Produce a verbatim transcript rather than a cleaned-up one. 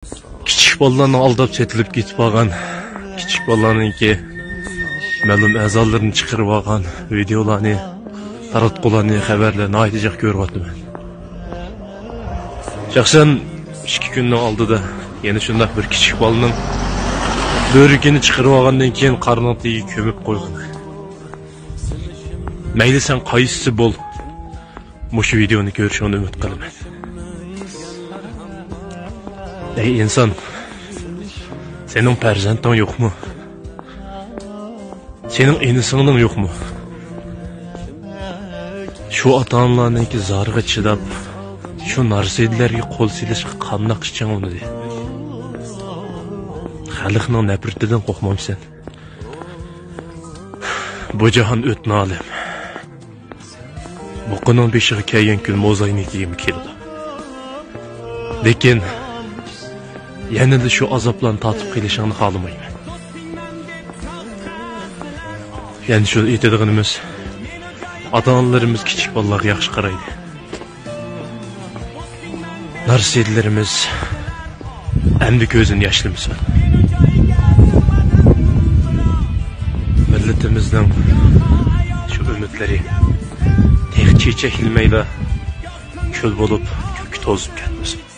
كىچىك بالىلارنىڭ ئالداپ سېتىلىپ كېتىپ قالغان، كىچىك بالىلارنىڭكى مەلۇم ئەزالىرىنى چىقىرىپ ئالغان ۋىدېئولارنى، تاراتقۇلارنى، خەۋەرلەرنى ناھايىتى جىق كۆرۈۋاتىمەن. شەخسەن ئىككى كۈننىڭ ئالدىدا يەنە شۇنداق بىر كىچىك بالىنىڭ بۆرىكىنى چىقىرىپ ئالغاندىن كېيىن قارنىنىڭ تېگىگە كۆمۈپ قويغان. مەيلى سەن قايسىسى بول، مۇشۇ ۋىدېئونى كۆرۈشۈڭنى ئۈمىد قىلىمەن. ئەي ئىنسان، سېنىڭ پەرزەنتىڭ يوقمۇ؟ سېنىڭ ئىنى-سىڭلىڭ يوقمۇ؟ شۇ ئاتا-ئانىلارنىڭكى زارىغا چىداپ، شۇ نارسىدىلەرگە قول سېلىشقا قانداق ئىچىڭ ئۇنىدى؟ خەلقنىڭ نەپرىتىدىن قورقمامسەن؟ بۇ جاھان ئۆتنە ئالەم. بۇقىنىڭ بېشىغا كەلگەن كۈن موزاينىڭكىگىمۇ كېلىدۇ. لېكىن يەنىلا شۇ ئازابلارنى تارتىپ قېلىشىڭنى خالىمايمەن. يەنە شۇ ئېيتىدىغىنىمىز، ئاتا-ئانىلىرىمىز كىچىك بالىلارغا ياخشى قارايدۇ. نارسىدىلىرىمىز ئەمدى كۆزىنى ياشلىمىسۇن. مىللىتىمىزنىڭ شۇ ئۈمىدلىرى تېخى چېچەكلىمەيلا، كۈل بولۇپ، كۆككە توزۇپ كەتمىسۇن.